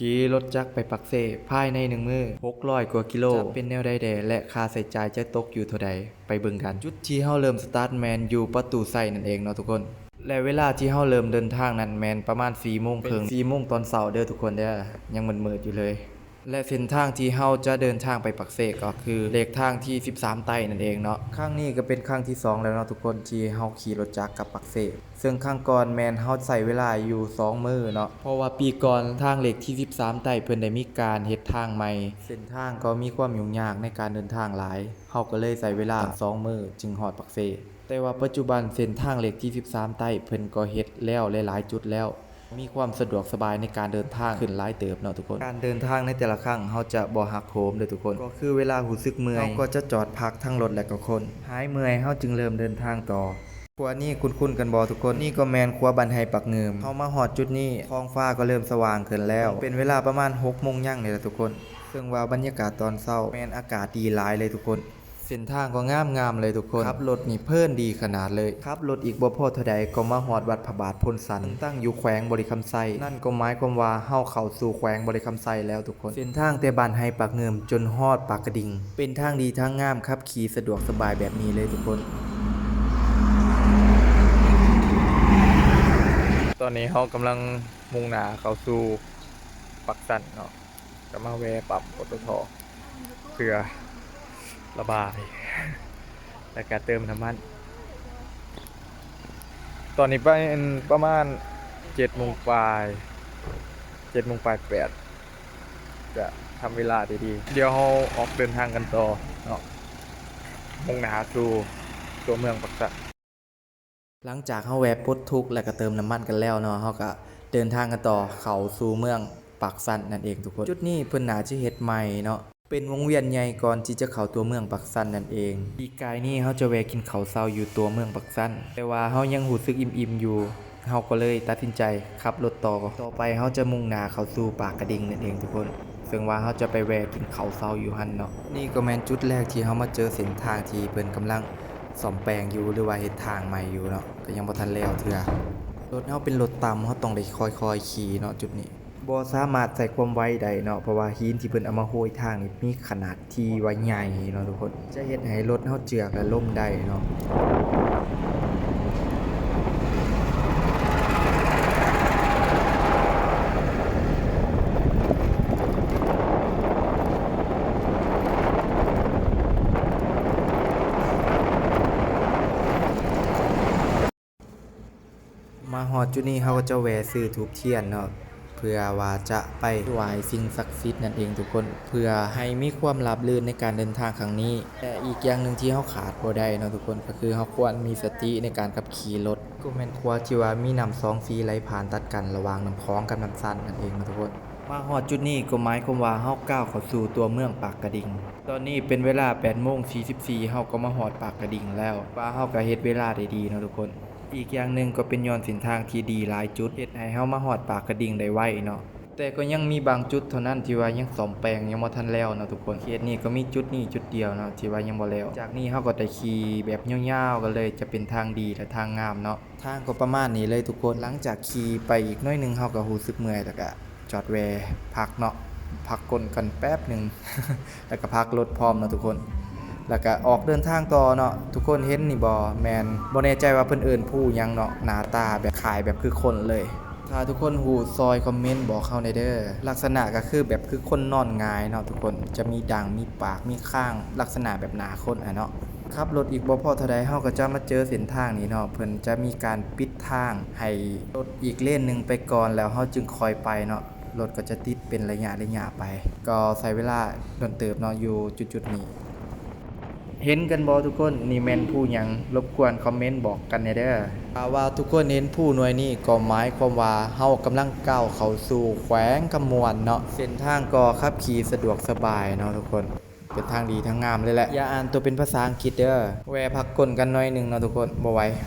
ຂີ່ລົດຈັກໄປປາກເຊພາຍໃນໜຶ່ງມື້ ຫົກຮ້ອຍກວ່າກິໂລ ຈະເປັນແນວໃດແດ່ ແລະ ຄ່າໃຊ້ຈ່າຍຈະຕົກຢູ່ເທົ່າໃດ? ໄປເບິ່ງກັນ. ຈຸດທີ່ເຮົາເລີ່ມສະຕາດແມ່ນຢູ່ປະຕູໄຊນັ້ນເອງເນາະທຸກຄົນ ແລະ ເວລາທີ່ເຮົາເລີ່ມເດີນທາງນັ້ນແມ່ນປະມານສີ່ໂມງເຄິ່ງ ສີ່ໂມງຕອນເຊົ້າເດີທຸກຄົນເດີ ຍັງມືດໆຢູ່ເລີຍ. ແລະ ເສັ້ນທາງທີ່ເຮົາຈະເດີນທາງໄປປາກເຊກໍຄືເລກທາງທີສິບສາມໃຕ້ນັ້ນເອງເນາະ. ຄັ້ງນີ້ກໍເປັນຄັ້ງທີສອງແລ້ວເນາະທຸກຄົນ ທີ່ເຮົາຂີ່ລົດຈັກກັບປາກເຊ ເຊິ່ງຄັ້ງກ່ອນແມ່ນເຮົາໃຊ້ເວລາຢູ່ສອງມື້ເນາະ ເພາະວ່າປີກ່ອນທາງເລກທີສິບສາມໃຕ້ເພິ່ນໄດ້ມີການເຮັດທາງໃໝ່ ເສັ້ນທາງກໍມີຄວາມຫຍຸ້ງຍາກໃນການເດີນທາງຫຼາຍ ເຮົາກໍເລີຍໃຊ້ເວລາສອງມື້ຈຶ່ງຮອດປາກເຊ. ແຕ່ວ່າປັດຈຸບັນເສັ້ນທາງເລກທີສິບສາມໃຕ້ເພິ່ນກໍເຮັດແລ້ວຫຼາຍໆຈຸດແລ້ວ ມີຄວາມສະດວກສະບາຍໃນການເດີນທາງຂຶ້ນຫຼາຍເຕີບເນາະທຸກຄົນ. ການເດີນທາງໃນແຕ່ລະຄັ້ງເຮົາຈະບໍ່ຫັກໂຫມເດີທຸກຄົນ ກໍຄືເວລາຮູ້ສຶກເມື່ອຍ ເຮົາກໍຈະຈອດພັກທັງລົດແລະກໍຄົນ ຫາຍເມື່ອຍເຮົາຈຶ່ງເລີ່ມເດີນທາງຕໍ່. ຂົວນີ້ຄຸ້ນໆກັນບໍ່ທຸກຄົນ? ນີ້ກໍແມ່ນຂົວບ້ານໄຮ່ປາກງື່ມ. ເຮົາມາຮອດຈຸດນີ້ ທ້ອງຟ້າກໍເລີ່ມສະຫວ່າງຂຶ້ນແລ້ວ ເປັນເວລາປະມານຫົກໂມງຍັງນີ້ລະທຸກຄົນ ເຊິ່ງວ່າບັນຍາກາດຕອນເຊົ້າແມ່ນອາກາດດີຫຼາຍເລີຍທຸກຄົນ. ເສັ້ນທາງກໍງາມໆເລີຍທຸກຄົນ ຂັບລົດນີ້ເພີນດີຂະໜາດເລີຍ. ຂັບລົດອີກບໍ່ພໍເທົ່າໃດກໍມາຮອດວັດພະບາດໂພນສັນ ເຊິ່ງຕັ້ງຢູ່ແຂວງບໍລິຄຳໄຊ. ນັ້ນກໍໝາຍຄວາມວ່າເຮົາເຂົ້າສູ່ແຂວງບໍລິຄຳໄຊແລ້ວທຸກຄົນ. ເສັ້ນທາງແຕ່ບ້ານໄຮ່ປາກງື່ມຈົນຮອດປາກກະດິງ ເປັນທາງດີທາງງາມ ຂັບຂີ່ສະດວກສະບາຍແບບນີ້ເລີຍທຸກຄົນ. ຕອນນີ້ເຮົາກຳລັງມຸ່ງໜ້າເຂົ້າສູ່ປາກຊັນເນາະ. ກໍມາແວ່ປ້ຳ ປຕທ ເພື່ອລະບາຍ ແລ້ວກໍເຕີມນ້ຳມັນ. ຕອນນີ້ປະ ປະມານເຈັດໂມງປາຍ ເຈັດໂມງປາຍແປດ ກະທຳເວລາໄດ້ດີ. ດຽວເຮົາອອກເດີນທາງກັນຕໍ່ເນາະ ມຸ່ງໜ້າສູ່ຕົວເມືອງປາກຊັນ. ຫຼັງຈາກເຮົາແວ່ປົດທຸກ ແລ້ວກໍເຕີມນ້ຳມັນກັນແລ້ວເນາະ ເຮົາກໍເດີນທາງກັນຕໍ່ເຂົ້າສູ່ເມືອງປາກຊັນນັ້ນເອງທຸກຄົນ. ຈຸດນີ້ເພິ່ນໜ້າຈະເຮັດໃໝ່ເນາະ ເປັນວົງວຽນໃຫຍ່ກ່ອນທີ່ຈະເຂົ້າຕົວເມືອງປາກຊັນນັ້ນເອງ. ປີກາຍນີ້ເຮົາຈະແວ່ກິນເຂົ້າເຊົ້າຢູ່ຕົວເມືອງປາກຊັນ ແຕ່ວ່າເຮົາຍັງຮູ້ສຶກອີ່ມໆຢູ່ ເຮົາກໍເລີຍຕັດສິນໃຈຂັບລົດຕໍ່. ຕໍ່ໄປເຮົາຈະມຸ່ງໜ້າເຂົ້າສູ່ປາກກະດິງນັ້ນເອງທຸກຄົນ ເຊິ່ງວ່າເຮົາຈະໄປແວ່ກິນເຂົ້າເຊົ້າຢູ່ຫັ້ນເນາະ. ນີ້ກໍແມ່ນຈຸດແລກທີ່ເຮົາມາເຈີເສັ້ນທາງທີ່ເພິ່ນກຳລັງ ສ້ອມແປງຢູ່ ຫຼືວ່າເຮັດທາງໃໝ່ຢູ່ເນາະ ກໍຍັງບໍ່ທັນແລ້ວເທື່ອ. ລົດເຮົາເປັນລົດຕ່ຳ ເຮົາຕ້ອງໄດ້ຄ່ອຍໆຂີ່ເນາະຈຸດນີ້ ບໍ່ສາມາດໃຊ້ຄວາມໄວໄດ້ເນາະ ເພາະວ່າຫີນທີ່ເພິ່ນເອົາມາໂຮຍທາງນີ້ມີຂະໜາດທີ່ວ່າໃຫຍ່ເນາະທຸກຄົນ ຈະເຮັດໃຫ້ລົດເຮົາເຈືອກ ແລະ ລົ້ມໄດ້ເນາະ. ມາຮອດຈຸດນີ້ເຮົາກໍຈະແວ່ຊື້ທູບທຽນເນາະ ເພື່ອວ່າຈະໄປໄຫວ້ສິ່ງສັກສິດນັ້ນເອງທຸກຄົນ ເພື່ອໃຫ້ມີຄວາມລາບລື່ນໃນການເດີນທາງຄັ້ງນີ້. ແລະ ອີກຢ່າງໜຶ່ງທີ່ເຮົາຂາດບໍ່ໄດ້ເນາະທຸກຄົນ ກໍຄືເຮົາຄວນມີສະຕິໃນການຂັບຂີ່ລົດ ກໍແມ່ນຂົວທີ່ວ່າມີນ້ຳສອງສີໄຫຼຜ່ານຕັດກັນລະຫວ່າງນ້ຳຂອງກັບນ້ຳຊັນນັ້ນເອງເນາະທຸກຄົນ. ມາຮອດຈຸດນີ້ກໍໝາຍຄວາມວ່າເຮົາກ້າວເຂົ້າສູ່ຕົວເມືອງປາກກະດິງ. ຕອນນີ້ເປັນເວລາແປດໂມງສີ່ສິບສີ່ ເຮົາກໍມາຮອດປາກກະດິງແລ້ວ ວ່າເຮົາກໍເຮັດເວລາໄດ້ດີເນາະທຸກຄົນ. ອີກຢ່າງໜຶ່ງກໍເປັນຍ້ອນເສັ້ນທາງທີ່ດີຫຼາຍຈຸດ ເຮັດໃຫ້ເຮົາມາຮອດປາກກະດິງໄດ້ໄວເນາະ ແຕ່ກໍຍັງມີບາງຈຸດເທົ່ານັ້ນທີ່ວ່າຍັງສ້ອມແປງຍັງບໍ່ທັນແລ້ວເນາະທຸກຄົນ. ເຂດນີ້ກໍມີຈຸດນີ້ຈຸດດຽວເນາະທີ່ວ່າຍັງບໍ່ແລ້ວ. ຈາກນີ້ເຮົາກໍໄດ້ຂີ່ແບບຍາວໆກັນເລີຍ ຈະເປັນທາງດີ ແລະ ທາງງາມເນາະ. ທາງກໍປະມານນີ້ເລີຍທຸກຄົນ. ຫຼັງຈາກຂີ່ໄປອີກໜ້ອຍໜຶ່ງ ເຮົາກໍຮູ້ສຶກເມື່ອຍ ແລ້ວກໍຈອດແວ່ພັກເນາະ ພັກກົ້ນກັນແປັບໜຶ່ງ ແລ້ວກໍພັກລົດພ້ອມເນາະທຸກຄົນ ແລ້ວກໍອອກເດີນທາງຕໍ່ເນາະ. ທຸກຄົນເຫັນນີ້ບໍ່? ແມ່ນ ບໍ່ແນ່ໃຈວ່າເພິ່ນເອີ້ນພູຫຍັງເນາະ ໜ້າຕາແບບຄ້າຍແບບຄືຄົນເລີຍ. ຖ້າທຸກຄົນຮູ້ ຊ່ອຍຄອມເມັນບອກເຮົາແດ່ເດີ. ລັກສະນະກໍຄືແບບຄືຄົນນອນຫງາຍເນາະທຸກຄົນ ຈະມີດັງ ມີປາກ ມີຄາງ ລັກສະນະແບບໜ້າຄົນຫັ້ນເນາະ. ຂັບລົດອີກບໍ່ພໍເທົ່າໃດ ເຮົາກໍຈະມາເຈີເສັ້ນທາງນີ້ເນາະ ເພິ່ນຈະມີການປິດທາງໃຫ້ລົດອີກເລນໜຶ່ງໄປກ່ອນ ແລ້ວເຮົາຈຶ່ງຄ່ອຍໄປເນາະ. ລົດກໍຈະຕິດເປັນໄລຍະໆໄປ ກໍໃຊ້ເວລາດົນເຕີບເນາະ ຢູ່ຈຸດໆນີ້. ເຫັນກັນບໍ່ທຸກຄົນ? ນີ້ແມ່ນພູຫຍັງ? ລົບກວນຄອມເມັນບອກກັນແດ່ເດີ. ຖ້າວ່າທຸກຄົນເຫັນພູໜ່ວຍນີ້ ກໍໝາຍຄວາມວ່າເຮົາກຳລັງກ້າວເຂົ້າສູ່ແຂວງຄຳມ່ວນເນາະ. ເສັ້ນທາງກໍຂັບຂີ່ສະດວກສະບາຍເນາະທຸກຄົນ. ເປັນທາງດີທາງງາມເລີຍແຫຼະ. ຢ່າອ່ານຕົວເປັນພາສາອັງກິດເດີ. ແວ່ພັກກົ້ນກັນໜ້ອຍໜຶ່ງເນາະທຸກຄົນ ບໍ່ໄຫວ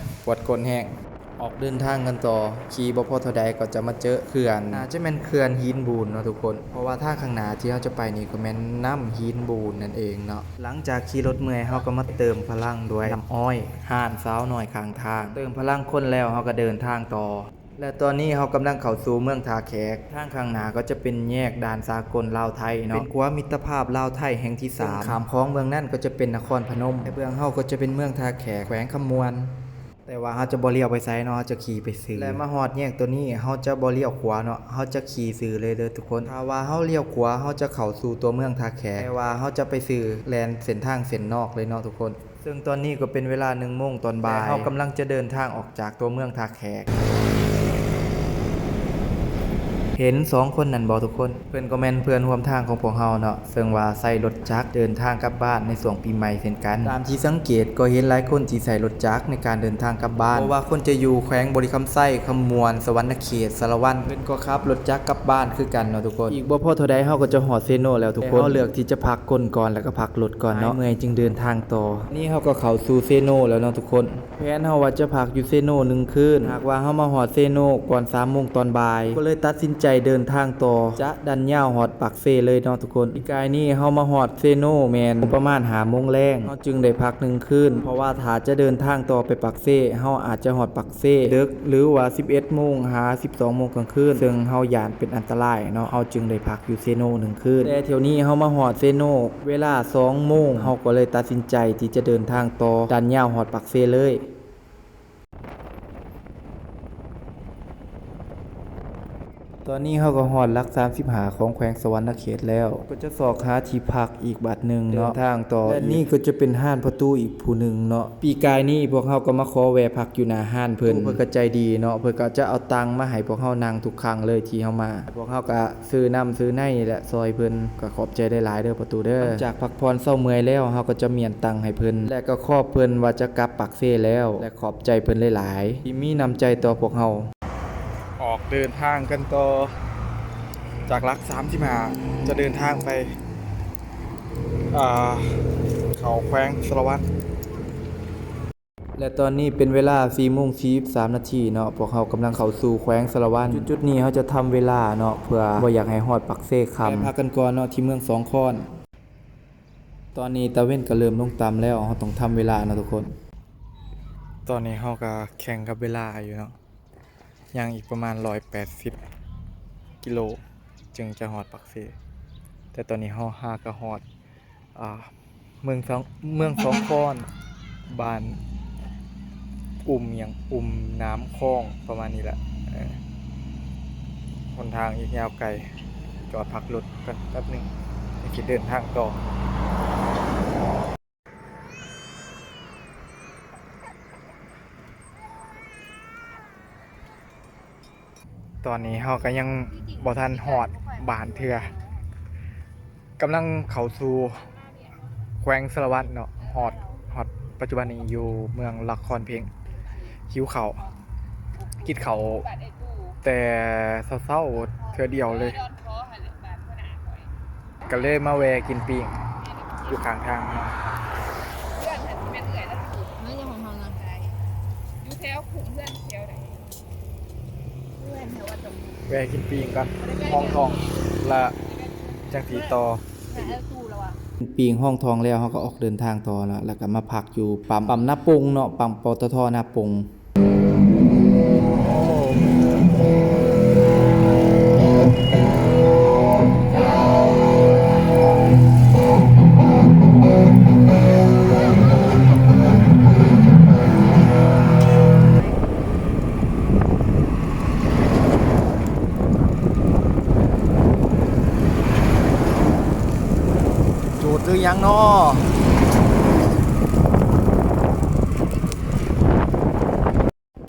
ປວດກົ້ນແຮງ. ອອກເດີນທາງກັນຕໍ່ ຂີ່ບໍ່ພໍເທົ່າໃດກໍຈະມາເຈີເຂື່ອນ ໜ້າຈະແມ່ນເຂື່ອນຫີນບູນເນາະທຸກຄົນ ເພາະວ່າທາງຂ້າງໜ້າທີ່ເຮົາຈະໄປນີ້ກໍແມ່ນນ້ຳຫີນບູນນັ້ນເອງເນາະ. ຫຼັງຈາກຂີ່ລົດເມື່ອຍ ເຮົາກໍມາເຕີມພະລັງດ້ວຍນ້ຳອ້ອຍຮ້ານສາວນ້ອຍຂ້າງທາງ ເຕີມພະລັງຄົນແລ້ວ ເຮົາກໍເດີນທາງຕໍ່. ແລະຕອນນີ້ເຮົາກຳລັງເຂົ້າສູ່ເມືອງທ່າແຂກ. ທາງຂ້າງໜ້າກໍຈະເປັນແຍກດ່ານສາກົນລາວໄທເນາະ, ເປັນຂົວມິດຕະພາບລາວໄທແຫ່ງທີສາມ. ຂ້າມຂອງເບື້ອງນັ້ນກໍຈະເປັນນະຄອນພະນົມ ແລະເບື້ອງເຮົາກໍຈະເປັນເມືອງທ່າແຂກ ແຂວງຄຳມ່ວນ. ແຕ່ວ່າເຮົາຈະບໍ່ລ້ຽວໄປໃສເນາະ, ເຮົາຈະຂີ່ໄປຊື່. ແລະມາຮອດແຍກໂຕນີ້ ເຮົາຈະບໍ່ລ້ຽວຂວາເນາະ, ເຮົາຈະຂີ່ຊື່ເລີຍເດີທຸກຄົນ. ຖ້າວ່າເຮົາລ້ຽວຂວາ ເຮົາຈະເຂົ້າສູ່ຕົວເມືອງທ່າແຂກ, ແຕ່ວ່າເຮົາຈະໄປຊື່ ແລ່ນເສັ້ນທາງເສັ້ນນອກເລີຍເນາະທຸກຄົນ. ເຊິ່ງຕອນນີ້ກໍເປັນເວລາໜຶ່ງໂມງຕອນບ່າຍ ແລະເຮົາກຳລັງຈະເດີນທາງອອກຈາກຕົວເມືອງທ່າແຂກ. ເຫັນສອງຄົນນັ້ນບໍ່ທຸກຄົນ? ເພິ່ນກໍແມ່ນເພື່ອນຮ່ວມທາງຂອງພວກເຮົາເນາະ, ເຊິ່ງວ່າໃຊ້ລົດຈັກເດີນທາງກັບບ້ານໃນຊ່ວງປີໃໝ່ເຊັ່ນກັນ. ຕາມທີ່ສັງເກດກໍເຫັນຫຼາຍຄົນທີ່ໃຊ້ລົດຈັກໃນການເດີນທາງກັບບ້ານ, ບໍ່ວ່າຄົນຈະຢູ່ແຂວງບໍລິຄຳໄຊ, ຄຳມ່ວນ, ສະຫວັນນະເຂດ, ສາລະວັນ, ເພິ່ນກໍຂັບລົດຈັກກັບບ້ານຄືກັນເນາະທຸກຄົນ. ອີກບໍ່ພໍເທົ່າໃດ ເຮົາກໍຈະຮອດເຊໂນແລ້ວທຸກຄົນ, ແຕ່ເຮົາເລືອກທີ່ຈະພັກກົ້ນກ່ອນ ແລ້ວກໍພັກລົດກ່ອນເນາະ, ຫາຍເມື່ອຍຈຶ່ງເດີນທາງຕໍ່. ນີ້ເຮົາກໍເຂົ້າສູ່ເຊໂນແລ້ວເນາະທຸກຄົນ. ແຜນເຮົາວ່າຈະພັກຢູ່ເຊໂນໜຶ່ງຄືນ. ຫາກວ່າເຮົາມາຮອດເຊໂນກ່ອນສາມໂມງຕອນບ່າຍ ກໍເລີຍຕັດສິນໃຈເດີນທາງຕໍ່ ຈະດັນຍາວຮອດປາກເຊເລີຍເນາະທຸກຄົນ. ປີກາຍນີ້ເຮົາມາຮອດເຊໂນແມ່ນປະມານຫ້າໂມງແລງ, ເຮົາຈຶ່ງໄດ້ພັກໜຶ່ງຄືນ, ເພາະວ່າຖ້າຈະເດີນທາງຕໍ່ໄປປາກເຊ ເຮົາອາດຈະຮອດປາກເຊເດິກ ຫຼືວ່າສິບເອັດໂມງຫາສິບສອງໂມງກາງຄືນ, ເຊິ່ງເຮົາຢ້ານເປັນອັນຕະລາຍເນາະ, ເຮົາຈຶ່ງໄດ້ພັກຢູ່ເຊໂນໜຶ່ງຄືນ. ແຕ່ຖ້ຽວນີ້ເຮົາມາຮອດເຊໂນເວລາສອງໂມງ, ເຮົາກໍເລີຍຕັດສິນໃຈທີ່ຈະເດີນທາງຕໍ່ ດັນຍາວຮອດປາກເຊເລີຍ. ຕອນນີ້ເຮົາກໍຮອດຫຼັກສາມສິບຫ້າຂອງແຂວງສະຫວັນນະເຂດແລ້ວ, ກໍຈະຊອກຫາທີ່ພັກອີກບາດໜຶ່ງເນາະ, ເດີນທາງຕໍ່. ແລະນີ້ກໍຈະເປັນຮ້ານພໍ່ຕູ້ອີກຜູ້ໜຶ່ງເນາະ. ປີກາຍນີ້ພວກເຮົາກໍມາຂໍແວ່ພັກຢູ່ໜ້າຮ້ານເພິ່ນ, ເພິ່ນກໍໃຈດີເນາະ, ເພິ່ນກໍຈະເອົາຕັ່ງມາໃຫ້ພວກເຮົານັ່ງທຸກຄັ້ງເລີຍທີ່ເຮົາມາ. ພວກເຮົາກໍຊື້ນ້ຳຊື້ໃນນີ້ແຫຼະຊ່ອຍເພິ່ນ. ກໍຂອບໃຈຫຼາຍໆເດີພໍ່ຕູ້ເດີ. ຫຼັງຈາກພັກຜ່ອນເຊົາເມື່ອຍແລ້ວ ເຮົາກໍຈະມ້ຽນຕັ່ງໃຫ້ເພິ່ນ ແລະກໍຂອບເພິ່ນວ່າຈະກັບປາກເຊແລ້ວ ແລະຂອບໃຈເພິ່ນຫຼາຍໆທີ່ມີນ້ຳໃຈຕໍ່ພວກເຮົາ. ອອກເດີນທາງກັນຕໍ່ ຈາກຫຼັກສາມສິບຫ້າ ຈະເດີນທາງໄປ ອ່າ ເຂົ້າແຂວງສາລະວັນ. ແລະຕອນນີ້ເປັນເວລາສີ່ໂມງສີ່ສິບສາມນາທີເນາະ, ພວກເຮົາກຳລັງເຂົ້າສູ່ແຂວງສາລະວັນ. ຈຸດໆນີ້ເຮົາຈະທຳເວລາເນາະ ເພື່ອບໍ່ຢາກໃຫ້ຮອດປາກເຊຄ່ຳ. ແວະພັກກັນກ່ອນເນາະ ທີ່ເມືອງສອງຄອນ. ຕອນນີ້ຕາເວັນກໍເລີ່ມລົງຕ່ຳແລ້ວ, ເຮົາຕ້ອງທຳເວລາເນາະທຸກຄົນ. ຕອນນີ້ເຮົາກໍແຂ່ງກັບເວລາຢູ່ເນາະ. ຍ່າງອີກປະມານຮ້ອຍແປດສິບກິໂລ ຈຶ່ງຈະຮອດປາກເຊ, ແຕ່ຕອນນີ້ເຮົາຫາກະຮອດ ອ່າ ເມືອງສອງ ເມືອງສອງຄອນ, ບ້ານ ອຸ່ມຫຍັງ ອຸ່ມນ້ຳຂອງ ປະມານນີ້ແຫຼະ. ເອີ ຫົນທາງອີກຍາວໄກ, ຈອດພັກລົດກ່ອນແປັບໜຶ່ງ ຈັ່ງຊິເດີນທາງຕໍ່. ຕອນນີ້ເຮົາກໍຍັງບໍ່ທັນຮອດບ້ານເທື່ອ, ກຳລັງເຂົ້າສູ່ແຂວງສາລະວັນເນາະ, ຮອດ ຮອດ ປັດຈຸບັນນີ້ຢູ່ເມືອງລະຄອນເພັງ. ຫິວເຂົ້າ, ກິນເຂົ້າແຕ່ເຊົ້າໆເທື່ອດຽວເລີຍ. ກໍເລີຍມາແວ່ກິນປີ້ງຢູ່ຂ້າງທາງ. ເຮືອນຫັ້ນຊິແມ່ນເອື້ອຍລະຢູ່ ເຮືອນຂອງເຮົານະ ຢູ່ແຖວຄຸ້ມເຮືອນແຖວໃດ? ເຮືອນແຖວວ່າຕົງ ແວ່ກິນປີ້ງກ່ອນ ຫ້ອງທອງ ລະຈັ່ງຊິຕໍ່. ກິນປີ້ງຫ້ອງທອງແລ້ວ ເຮົາກໍອອກເດີນທາງຕໍ່ລະ ລະກໍມາພັກຢູ່ປ້ຳ ປ້ຳນາປົງເນາະ, ປ້ຳ ປຕທ ນາປົງ. ຈູດຫຼືຫຍັງນໍ?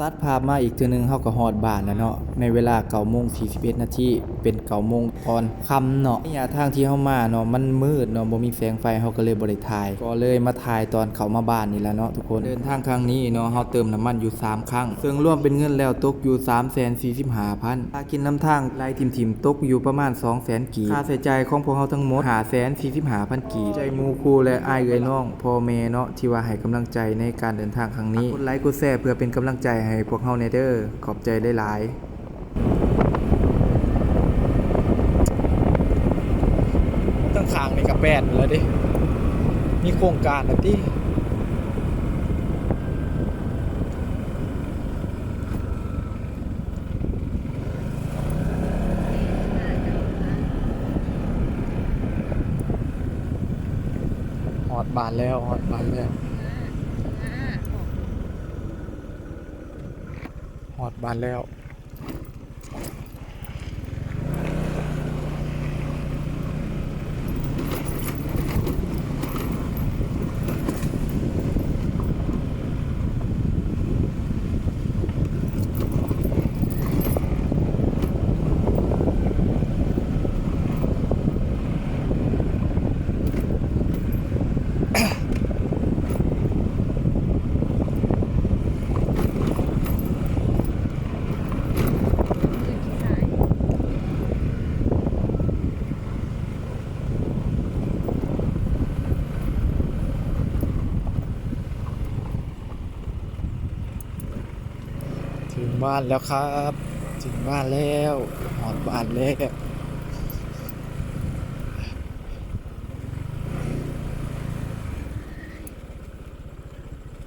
ຕັດພາບມາອີກເທື່ອໜຶ່ງ ເຮົາກໍຮອດບ້ານແລ້ວເນາະ ໃນເວລາເກົ້າໂມງສີ່ສິບເອັດນາທີ ເປັນເກົ້າໂມງຕອນຄ່ຳເນາະ. ໄລຍະທາງທີ່ເຮົາມາເນາະ ມັນມືດເນາະ ບໍ່ມີແສງໄຟ ເຮົາກໍເລີຍບໍ່ໄດ້ຖ່າຍ ກໍເລີຍມາຖ່າຍຕອນເຂົ້າມາບ້ານນີ້ແຫຼະເນາະທຸກຄົນ. ເດີນທາງຄັ້ງນີ້ເນາະ ເຮົາເຕີມນ້ຳມັນຢູ່ສາມຄັ້ງ ເຊິ່ງລວມເປັນເງິນແລ້ວຕົກຢູ່ສາມແສນສີ່ສິບຫ້າພັນ. ຄ່າກິນນຳທາງໄລ່ຖິ້ມໆ ຕົກຢູ່ປະມານສອງແສນກີບ. ຄ່າໃຊ້ຈ່າຍຂອງພວກເຮົາທັງໝົດຫ້າແສນສີ່ສິບຫ້າພັນກີບ. ໃຈໝູ່ຄູ່ ແລະ ອ້າຍເອື້ອຍນ້ອງ ພໍ່ແມ່ເນາະ ທີ່ວ່າໃຫ້ກຳລັງໃຈໃນການເດີນທາງຄັ້ງນີ້. ກົດໄລກົດແຊເພື່ອເປັນກຳລັງໃຈໃຫ້ພວກເຮົາແດ່ເດີ. ຂອບໃຈຫຼາຍໆ. ໂອ້ ທາງຂ້າງນີ້ກໍແປດແລ້ວເດ້ ມີໂຄງການແລ້ວຕິ. ບ້ານແລ້ວ ຮອດບ້ານແລ້ວ ຮອດບ້ານແລ້ວ. ເຖິງບ້ານແລ້ວຄັບ ເຖິງບ້ານແລ້ວ ຮອດບ້ານແລ້ວ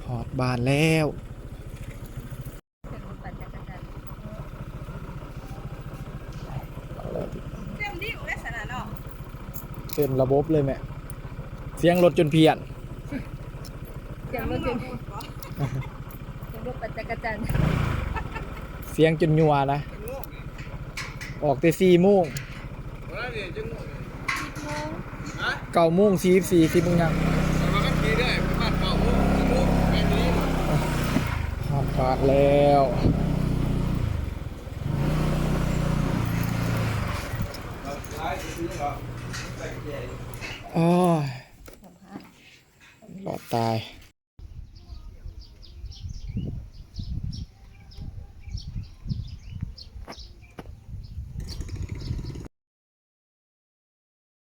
ຮອດບ້ານແລ້ວ. ເຕັມລະບົບເລີຍແມ່ ສຽງລົດຈົນພຽນ ສຽງລົດຈົນ ສຽງລົດປັ່ນຈັກະຈັນ ສຽງຈົນຍົວນະ ອອກແຕ່ສີ່ໂມງ ເກົ້າໂມງສີ່ສິບສີ່ ສິບໂມງຍັງ ຮອດບ້ານແລ້ວ ໂອ້ຍ ຫຼອດຕາຍ.